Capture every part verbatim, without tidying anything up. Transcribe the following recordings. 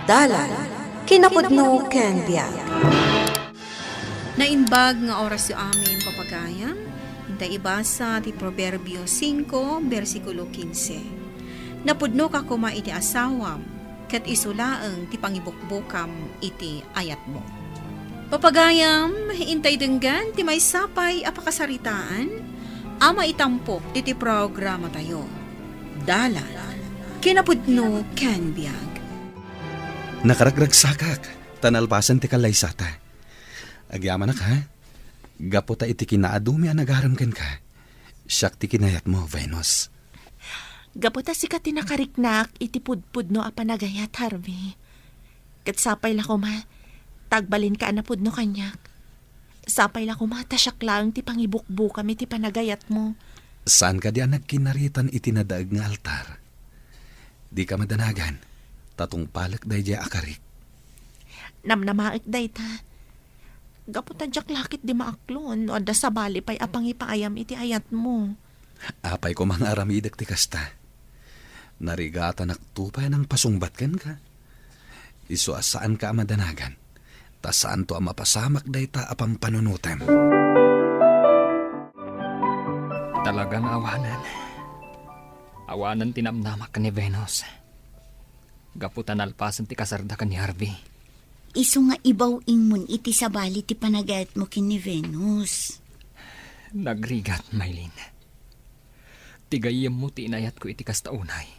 Dalan, kinapudno ken biag. Naimbag nga orasyo amin, papagayam. Intay ibasa ti Proverbio singko, bersikulo kinse. Napudnoka koma iti asawam, ket isu laeng ti pangibukbukam iti ayatmo. Papagayam, intay denggen ti maysa pay a pakasaritaan a maitampok iti programatayo. Dalan, kinapudno ken biag. Nakaragragsakak, ta nalpasen ti kallaysata. Agyamanak, ha? Gapu ta iti kinaadumi a nagarem kenka, siak ti kinayatmo, Venus. Gapu ta sika ti nakariknak iti pudpudno a panagayat, Harvey. Ket sapay la koma, ta agbalinka a napudno kaniak. Sapay la koma, ta siak laeng ti pangibukbukam iti panagayatmo. Saan kadi a nagkinaritan iti nadaeg nga altar? Dika madanagan, ta tungpalek daydiay a karik. Namnamaek dayta. Gapu ta diak la ketdi maaklon no adda sabali pay a pangipaayam iti ayatmo. Apay koma nga aramidek ti kasta. Narigatanakto pay a nangpasungbat kenka. Isu a saanka a madanagan, ta saanto a mapasamak dayta a pampanunotem. Talaga nga awanen. Awanen ti namnamak ken ni Venus. Gapu ta nalpasen ti kasarda ken ni Harvey. Isu nga ibaw-ingmon iti sabali ti panagayatmo ken ni Venus. Nagrigat, Maylin. Ti gayyemmo ti inayatko iti kasta unay.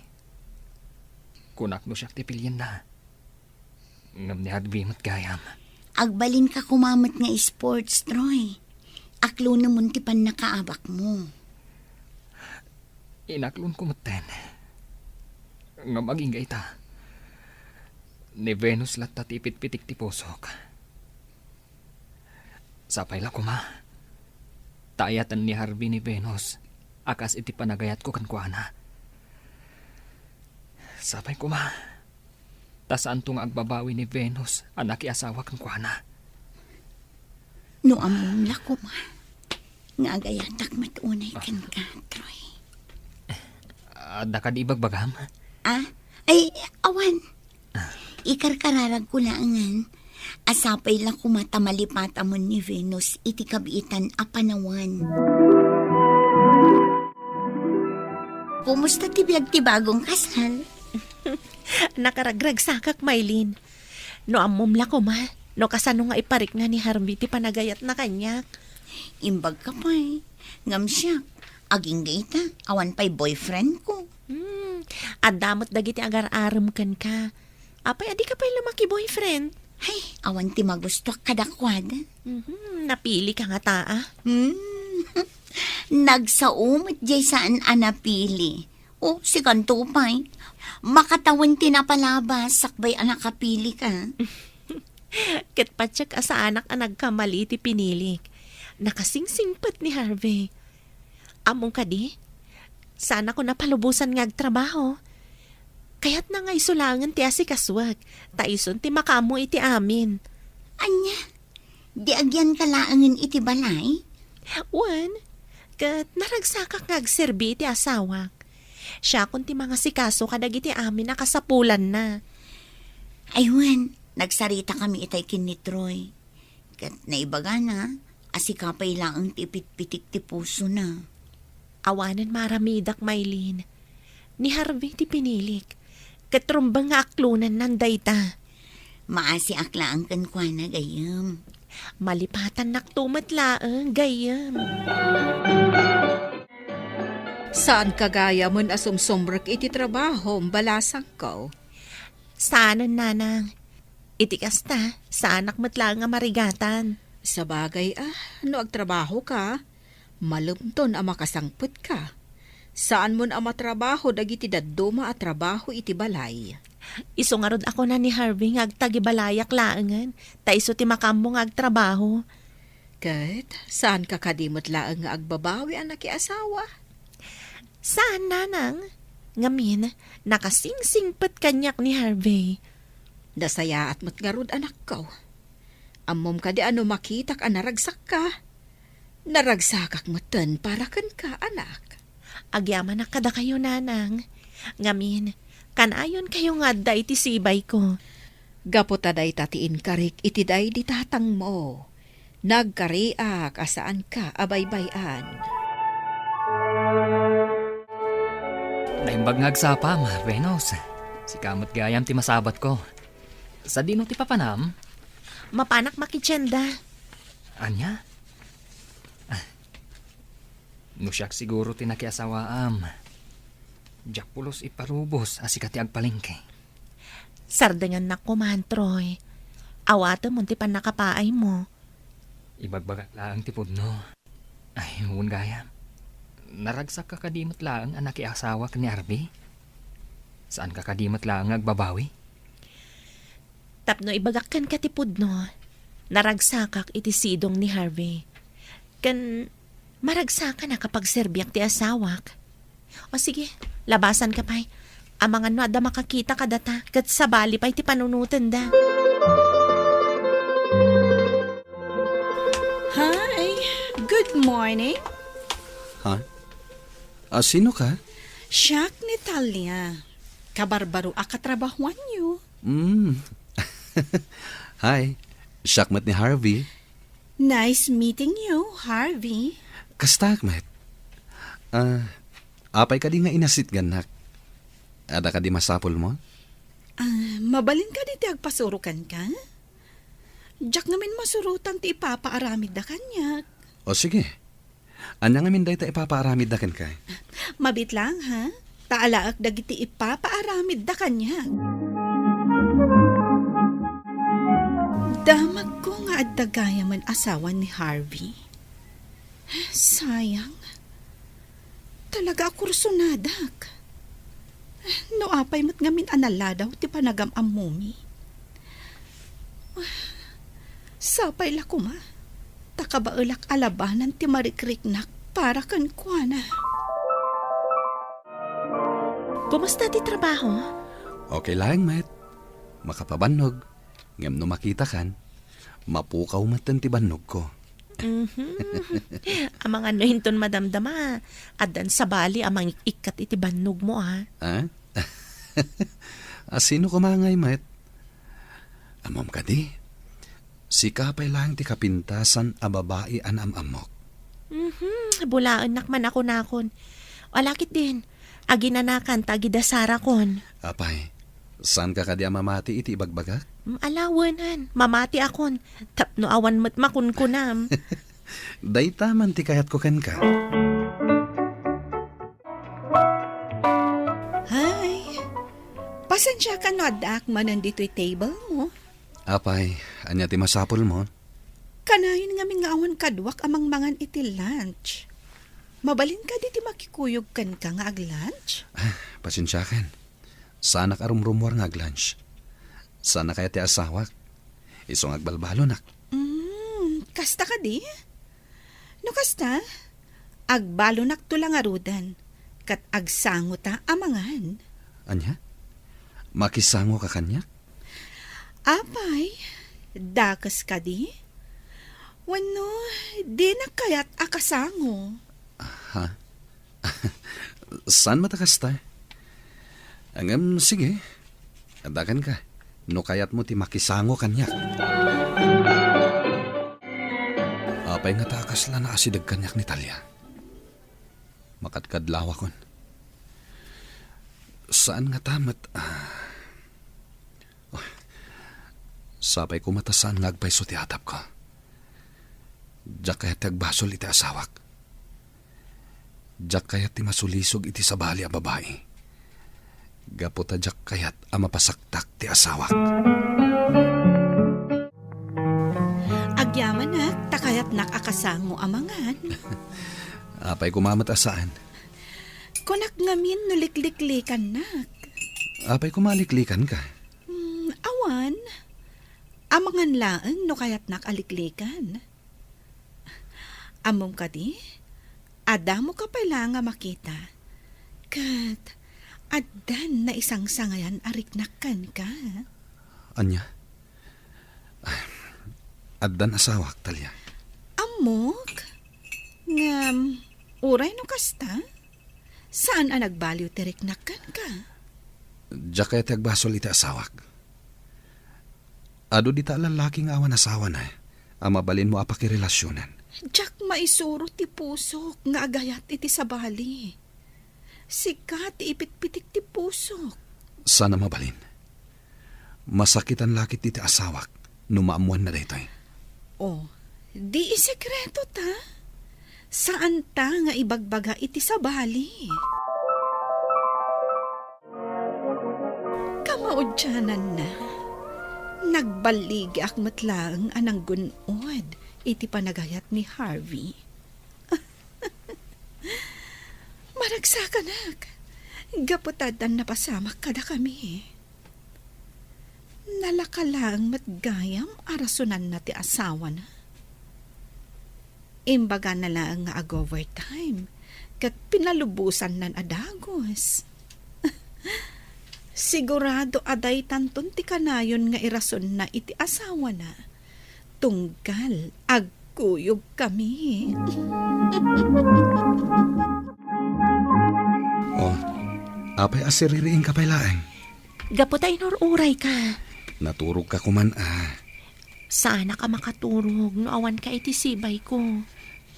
Kunak no siak ti pilienna. Ngem ni Harvey met gayam. Agbalinka koma met nga sports, Troy. Aklonemon ti pannakaabakmo. Inaklonko metten. Ngem agingga ita. Ni Venus latta ti ipitpitik ti pusok. Sapay la koma, ta ayaten ni Harvey ni Venus a kas iti panagayatko kenkuana. Sapay koma, ta saanto nga agbabawi ni Venus a nakiasawa kenkuana. No ammom la koma nga agayatak met unay kenka, Troy. Adda kadi ibagbagam? Ah? Ay, awan. Ikarkararagko laengen a sapay la koma ta malipatamon ni Venus iti kabiitan a panawan. Kumusta ti biag ti bagong kasal? Nakaragragsakak, Maylin. No ammom la koma, no kasano nga iparikna ni Harvey ti panagayatna kaniak. Imbagka pay. Ngem siak, agingga ita, awan pay boyfriendko. Hmm, adda met dagiti agar-arem kenka. Apay a dika pay la maki-boyfriend? Hay, awan ti magustuak kadakuada. Mhm, napilika ngata, a? Hmm. Nagsao met diay saan a napili. O, sikanto pay. Makatawen ti napalabas sakbay a nakapilika. Ket patiek a saanak a nagkamali ti pinilik. Nakasingsingpet ni Harvey. Ammom kadi, saanakon a palubosan nga agtrabaho. Kayatna nga isu laengen ti asikasuek, ta isun ti makaammo iti amin. Ania? Di agyanka laengen iti balay? Wen, ket naragsakak nga agserbi iti asawak. Siakon ti mangasikaso kadagiti amin a kasapulanna. Ay wen, nagsaritakami itay ken ni Troy. Ket naibagana a sika pay laeng ti ipitpitik ti pusona. Awanen maaramidak, Maylin. Ni Harvey ti pinilik, ket rumbeng nga aklonennan dayta. Maasiak laeng kenkuana, gayyem. Malipatannakto met laeng, gayyem. Saanka gayamen a sumsumrek iti trabahom, balasangko? Saanen, nanang. Iti kasta, saanak met laeng a marigatan. Sabagay a, no agtrabahoka, malemton a makasangpetka. Saanmon a matrabaho dagiti dadduma a trabaho iti balay. Isu ngarud a kuna ni Harvey nga agtagibalayak laengen, ta isu ti makaammo nga agtrabaho. Ket saanka kadi met laeng nga agbabawi a nakiasawa? Saan, nanang. Ngamin, nakasingsingpet kaniak ni Harvey. Nasayaat met ngarud, anakko. Ammom kadi a no makitak a naragsakka? Naragsakak metten para kenka, anak. Agyamanak kadakayo, nanang. Ngamin, kanayonkayo nga adda iti sibayko. Gapu ta dayta ti inkarik iti daydi tatangmo, nagkariak a saanka a baybay-an. Naimbag nga agsapam, Venus. Sika met gayam ti masabatko. Sadino ti papanam? Mapanak makitienda. Ania? Ah, no siak siguro ti nakiasawaam, diak pulos iparubos a sika ti agpalengke. Sardengennak koma, Troy. Awatemon ti pannakapaaymo. Ibagbagak laeng ti pudno. Ay, wen gayam. Naragsakka kadi met laeng a nakiasawa ken ni Harvey? Saanka kadi met laeng nga agbabawi? Tapno ibagak kenka ti pudno, naragsakak iti sidong ni Harvey. Ken maragsakan a kapagserbiak ti asawak. O sige, labasanka pay. Amangan no adda makakita kadata, ket sabali pay ti panunotenda. Hi, good morning. Ha? A, sino ka? Siak ni Talia. Kabarbaro a katrabahuanyo. Mm. Hi, siak met ni Harvey. Nice meeting you, Harvey. Kastaak met. Ah, apay kadi nga inasitgannak? Adda kadi masapulmo? Ah, mabalin kadi ti agpasuro kenka? Diak ngamin masurotan ti ipapaaramidda kaniak. O sige. Ania ngamin dayta ipapaaramidda kenka? Mabiit laeng, ha? Ta alaek dagiti ipapaaramidda kaniak. Damagko nga adda gayamen asawa ni Harvey. Sayang. Talaga a kursonadak. No apay met ngamin a naladaw ti panagam-ammomi. Sapay la koma, ta kabaelak a labanan ti marikriknak para kenkuana. Kumusta ti trabaho? Okay laeng met. Makapabannog. Ngem no makitakan, mapukaw metten ti bannogko. Mhm. Amangan no inton madamdama, addan sabali a mangik-ikkat iti bannogmo, a. Ah? A, sino koma ngay met? Ammom kadi? Sika pay laeng ti kapintasan a babai a naam-ammok. Mhm. Bulaennak man a kunakon. Ala ketdin, aginanakan ta agidasarakon. Apay, saanka kadi a mamati iti ibagbagak? Mm, ala, wenen, mamatiakon. Tapno awan met makunkunam. Dayta man ti kayatko kenka. Hi. Pasensiakan no addaak manen ditoy table mo. Apay, ania ti masapulmo? Kanayon ngamin nga awan kaduak a mangmangan iti lunch. Mabalin kadi ti makikuyog kenka nga ag-lunch? Ah, pasensiakan. Saanak a rumrumuar nga ag-lunch. Sana kayat ti asawak. Isu nga agbalbalonak. Mm, kasta kadi? No kasta, agbalonakto la ngaruden, ket agsangota a mangan. Ania? Makisangoka kaniak? Apay, dakes kadi? Wenno, dinak kayat a kasango? Ha? Saan met a kasta? Ngem, sige. Adakanka, no kayatmo ti makisango kaniak. Apay ngata a kasla naasideg kaniak ni Talia? Makadkadlawakon. Saan ngata met, ah. Oh, sapay koma ta saan nga agpayso ti atapko. Diak kayat ti agbasol iti asawak. Diak kayat ti masulisog iti sabali a babai. Gapu ta diak kayat a mapasaktak ti asawak. Agyamanak ta kayatnak a kasango a mangan. Apay koma met a saan? Kunak ngamin no likliklikannak. Apay koma liklikanka? Hmm, awan. Amangan laeng no kayatnak a liklikan. Ammom kadi, adda mo ka pay la nga makita. Ket addan naisangsangayan a riknak kenka. Ania? Addan asawak, Talia. Ammok? Ngem, uray no kasta, saan a nagbaliw ti riknak kenka? Diak kayat ti agbasol iti asawak. Adu dita a lallaki nga awan asawana a mabalinmo a pakirelasionan. Diak maisuro ti pusok nga agayat iti sabali. Sika ti ipitpitik ti pusok. Saan a mabalin. Masakitan la ketdi ti asawak no maammoanna daytoy. Oh, di isekreto ta. Saan ta nga ibagbaga iti sabali. Kamaudiananna, nagballigiak met laeng a nanggun-od iti panagayat ni Harvey. Maragsakanak, gapu ta addan napasamak kadakami. Nalaka laeng met gayam a rasonanna ti asawana. Imbagana laeng nga ag-overtime, ket pinalubosannan a dagus. Sigurado a daytanton ti kanayon nga irasonna iti asawana. Tunggal agkuyogkami. Oh, apay a siririingka pay laeng? Gapu ta inur-urayka. Naturogka koman a. Saanak a makaturog no awanka iti sibayko.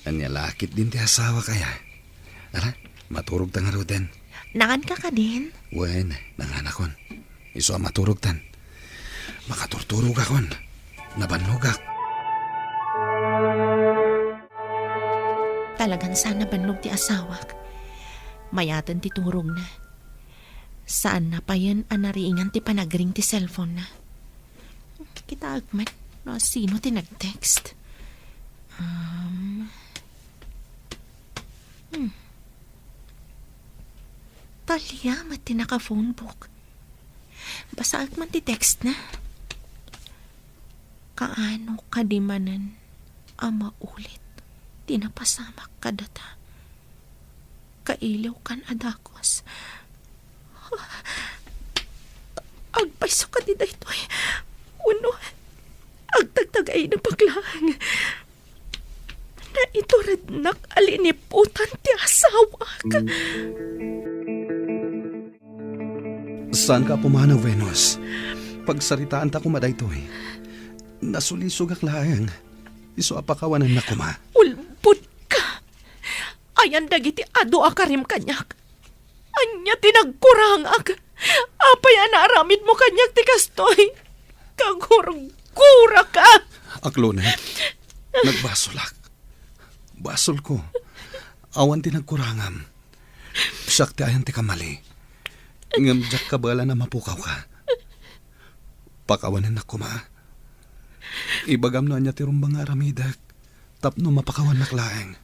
Ania la ketdin ti asawak aya? Ala, maturogta ngaruden. Nanganka kadin? Wen, nanganakon. Isu a maturogtan. Makaturturogakon. Nabannogak. Talagan saan a bannog ti asawak. Mayaten ti turogna. Saanna payen a nariingan ti panagring ti cellphone-na. Kitaek man no sino ti nag-text. Um, hmm. Talia met ti naka-phonebook. Basaek man ti text-na. Kaano kadi manen a maulit ti napasamak kadata? Kailiwkan a dakes. Agpayso kadi daytoy? Wenno, agtagtagaynapak laeng? Naiturednak a liniputan ti asawak. Saanka a pumanaw, Venus. Pagsaritaanta koma daytoy. Nasulisogak laeng. Isu a pakawanennak koma. Ulbodka! Ayan dagiti adu a karim kaniak. Ania ti nagkurangak? Apay a naaramidmo kaniak ti kastoy? Kagurguraka! Aklona, nagbasolak. Basolko. Awan ti nagkurangam. Siak ti ayan ti kamali. Ngem diak kabaelan a mapukawka. Pakawanennak koma. Ibagam no ania ti rumbeng nga aramidek tapno mapakawannak laeng.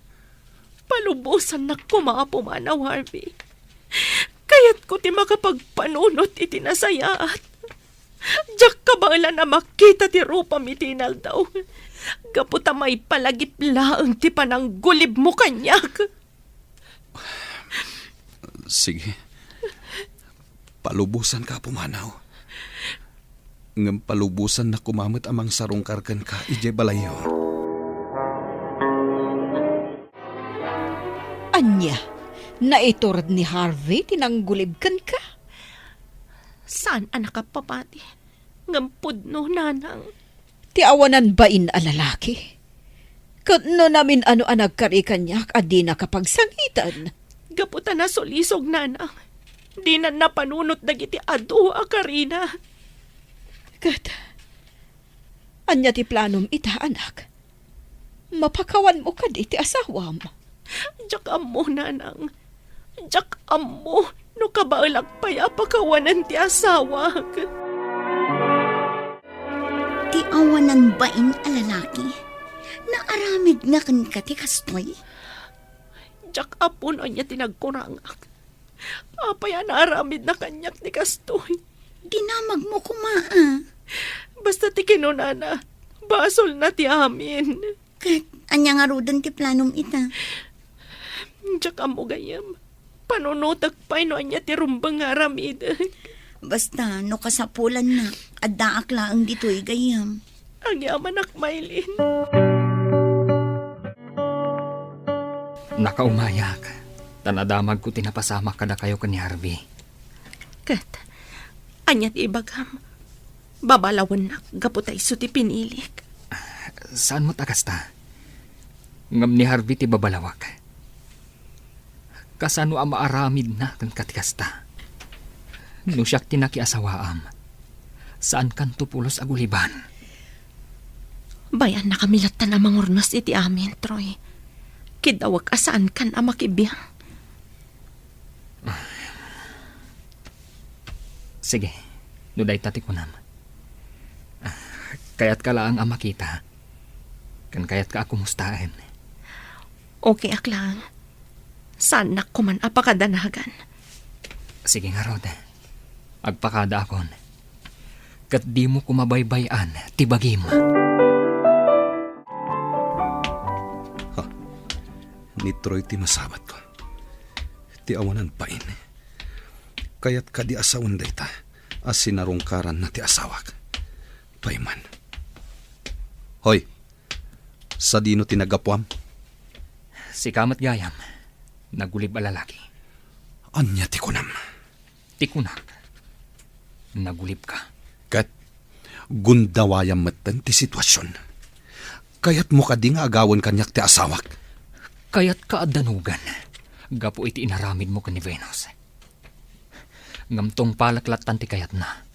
Palubosannak koma a pumanaw, Harvey. Kayatko ti makapagpanunot iti nasayaat. Diak kabaelan a makita ti rupam iti inaldaw. Gapu ta maipalagip laeng ti pananggulibmo kaniak. Sige. Palubosanka a pumanaw. Ngem palubosannak koma met a mangsarungkar kenka idiay balayyo. Ania? Naitured ni Harvey ti nanggulib kenka? Saan a nakapapati, ngem pudno, nanang. Ti awanan bain a lalaki. Ket no namin-ano a nagkari kaniak a dinaka pagsangitan. Gapu ta nasulisog, nanang. Dinan napanunot dagiti adu a karina. Ket ania ti planom ita, anak? Mapakawanmo kadi ti asawam? Diak ammo, nanang. Diak ammo no kabaelak pay a pakawanen ti asawak. Ti awanan bain a lalaki, naaramid nga kenka ti kastoy? Diak ammo no ania ti nagkurangak. Apay a naaramidna kaniak ti kastoy? Dinamagmo koma, a. Basta ti kinunana, basolna ti amin. Ket ania ngaruden ti planom ita? Diak ammo gayyem. Panunotek pay no ania ti rumbeng nga aramidek. Basta, no kasapulanna, addaak laeng ditoy gayyem. Agyamanak, Maylin. Nakaumayak, ta nadamagko ti napasamak kadakayo ken ni Harvey. Ket, ania ti ibagam? Babalawennak gapu ta isu ti pinilik. Saan met a kasta. Ngem ni Harvey ti babalawak. Kasano a maaramidna kenka ti kasta? No siak ti nakiasawaam, saankanto pulos a guliban. Bay-annakami lattan a mangurnos iti amin, Troy. Kiddawek a saankan a makibiang. Sige, no dayta ti kunam. Ah, kayatka laeng a makita. Ken kayatka a kumustaen. Okay ak laeng. Saannak koman a pakadanagan. Sige ngarud. Agpakadaakon. Ket dimo koma baybay-an ti bagim. Ha, ni Troy ti masabatko. Ti awanan pain. Kayat kadi a sawen dayta a sinarungkaranna ti asawak. Payman. Hoy, sadino ti naggapuam? Sika met gayam, nagulib a lalaki. Ania ti kunam? Ti kunak, nagulibka. Ket gundawayam metten ti situasion. Kayatmo kadi nga agawen kaniak ti asawak? Kayatka a danugan gapu iti inaramidmo ken ni Venus. Ngem tungpalek lattan ti kayatna.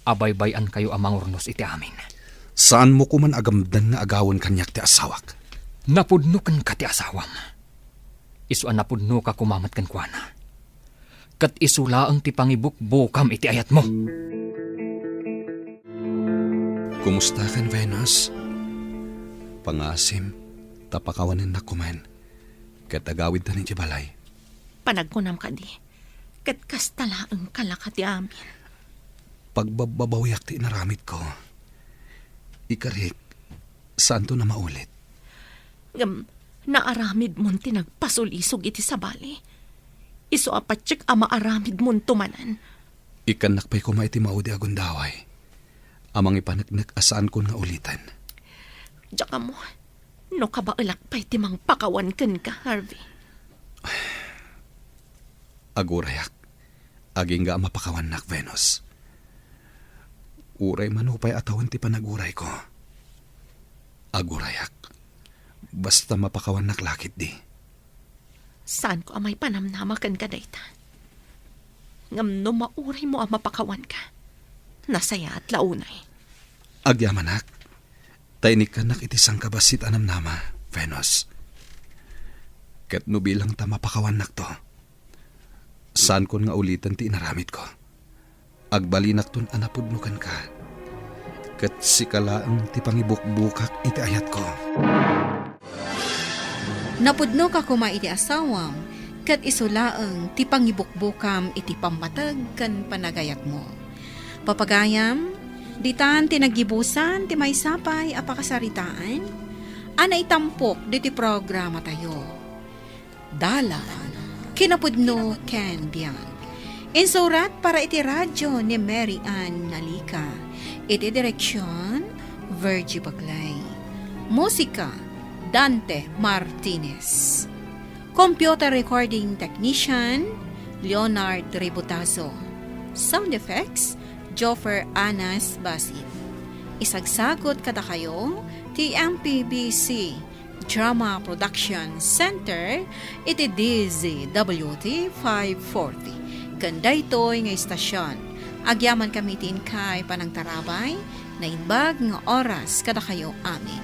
Abaybay-ankayo a mangurnos iti amin. Saanmo koman a gamden nga agawen kaniak ti asawak? Napudno kenka ti asawam. Isu a napudnoka koma met kenkuana. Ket isu laeng ti pangibukbukam iti ayatmo. Kumusta ken Venus? Pangasim, ta pakawanennak koman, ket agawidtan idiay balay. Panagkunam kadi, ket kasta laeng kalaka ti amin. Pagbabbabawiak ti inaramidko. Ikarik, saanton a maulit. Ngem, naaramidmon ti nagpasulisog iti sabali. Isu a patiek a maaramidmonto manen. Ikkannak pay koma iti maudi a gundaway a mangipaneknek a saankon nga uliten. Diak ammo no kabaelak pay ti mangpakawan kenka, Harvey. Agurayak, agingga a mapakawannak, Venus. Uray mano pay a tawen ti panagurayko. Agurayak, basta mapakawannak la ketdi. Saanko a maipanamnama kenka dayta. Ngem no mauraymo a mapakawanka, nasayaat la unay. Agyamanak, ta inikkannak iti sangkabassit a namnama, Venus. Ket no bilang ta mapakawannakto, saankon nga uliten ti inaramidko. Agbalinakton a napudno kenka, ket sika laeng ti pangibukbukak iti ayatko. Napudnoka koma iti asawam, ket isu laeng ti pangibukbukam iti pammateg ken panagayatmo. Papagayam, ditan ti naggibusan ti maysa pay a pakasaritaan a naitampok ditoy programatayo. Dalan, kinapudno ken biag. Insurat para iti radyo ni Mary Ann Nalica. Iti direksyon, Virgie Baglay. Musika, Dante Martinez. Computer recording technician, Leonard Ributazo. Sound effects, Joffer Anas Basit. Isagsagut kadakayo ti M P B C Drama Production Center iti D Z W T five forty. Ken daytoy nga istasyon, agyamankami ti inkay panangtarabay, naimbag nga oras kadakayo amin.